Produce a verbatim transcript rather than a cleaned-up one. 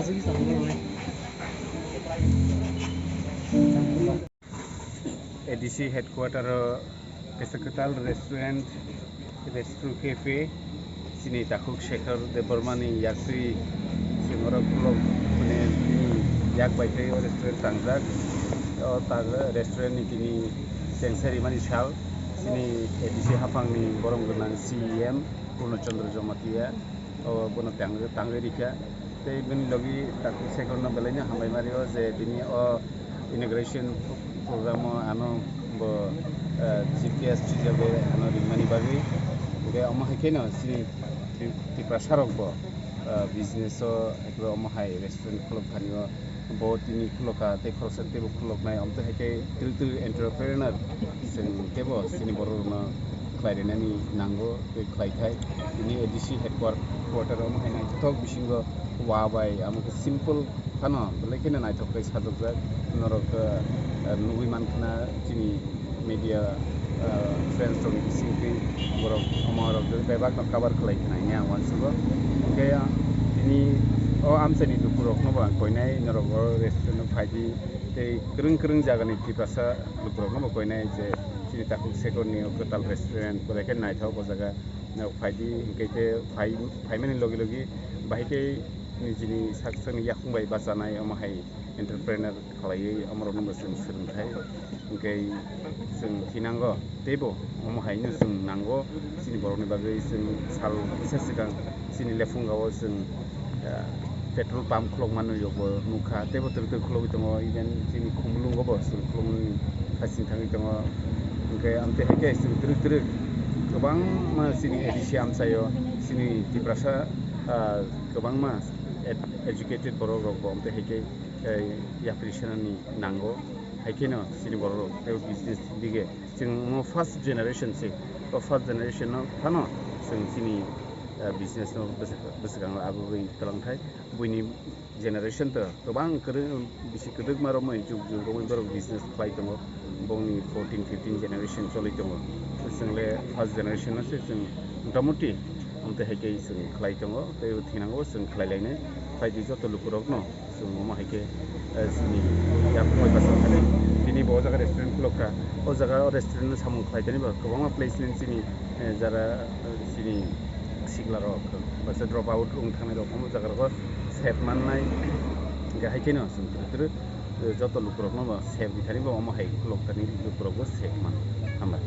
A D C headquarter o kaisa kwtal restaurant, Restro Cafe, chini takhuk Shekhar Debbarma ni yaktwi chwng oro khulok, mane, bini yak bai tei o restaurant tangjak. O ta-, restaurant ni tini chengsa rimani sal, chini A D C haphang ni borom gwnang C E M Purno Chandra Jamatia o bono tang-, tangwi rikha. Tei bini logi takhuk Shekhar no belai no hambai ma rio je bini o inauguration program o ano bo, eh, chief guest hisabe ano ringmani bagwi. Hwnkhe omo hai kheno chini Tiprasa rok bo, eh, business o, ekre omo hai restaurant khulok thani o bo tini khulokha tei khoroksa teibo khuloknai, omo tei hai khe twrwk twrwk entrepreneur chwng teibo chini borok rokno khlai rwnani nango tei khlai thai. Tini A D C headquarter omo hai naithothok bisingo wa bai amo khe simple phano belai kheno naithok khe sajokjak. Norok, eh, nugwi mankha na chini media, eh, friends rokni bisingtwi borok omo rok bebak no cover khlai khnai hinwi ang uansugo. Hwnkhe, ah, tini o amchaini lukurokno bo ang koinai norok o restaurant o phaidi tei kwrwng kwrwng jagani Tiprasa lukurokno bo koinai je chini takhuk Shekhar ni o kwtal restaurant belai khe naithok o jaga. Norok phaidi, hwnkhe khe phai, phaimani logi logi bahai khe nijini sak sakni yakung bai bachanai omo hai entrepreneur khlaiwi omorokno bo chwng swrwngthai. Hwnkhe chwng thinango teibo omo haino chwng nango chini borokni bagwi. Chwng sal kisa swkang chini lephunga o chwng, ah, petrol pump khulokma nwi rokbo nukha, teibo twrwk twrwk khulogwi tongo, even chini Khumulwngo bo chwng khuloknani hasing thangwi tongo. Hwnkhe amtwi hai khe chwng twrwk twrwk kwbangma chini A D C amchaio chini Tiprasa, ah, kwbangma ed-, educated borok rokbo amtwi hai khe, eh, yapri sanani nango. Hai kheno chini borok rok tei business dige chwng omo first generation se. O first generation no phano chwng chini, eh, business no bwswk-, bwswkang agugwi twlangthai. Buini generation to kwbang kwrwi, bisi kwdwkma romwi juk juk romwi borok business khlai tongo. Bongni fourteen fifteen generation choli tongo. Chwng le first generation no se chwng motamoti amtwi hai khe chwng khlai tongo tei thinango chwng khlai lainai. Phaidi joto lukurokno chwng omo hai khe, eh, chini yakungwi bwsajak thani. Bini bo o jaga restaurant khulokha. O jaga o restaurant no samung khlai tani ba kwbangma placement chini, eh, jara, eh, chini sikla rok baksa drop out wng thangnai rok omo jaga rogo sep mannai. Hwnkhe hai kheno chwng kwrwi kwrwi, eh, joto lukurokno bo sep di thani ba omo hai khulok thani lukurokbo sep man. Hambai.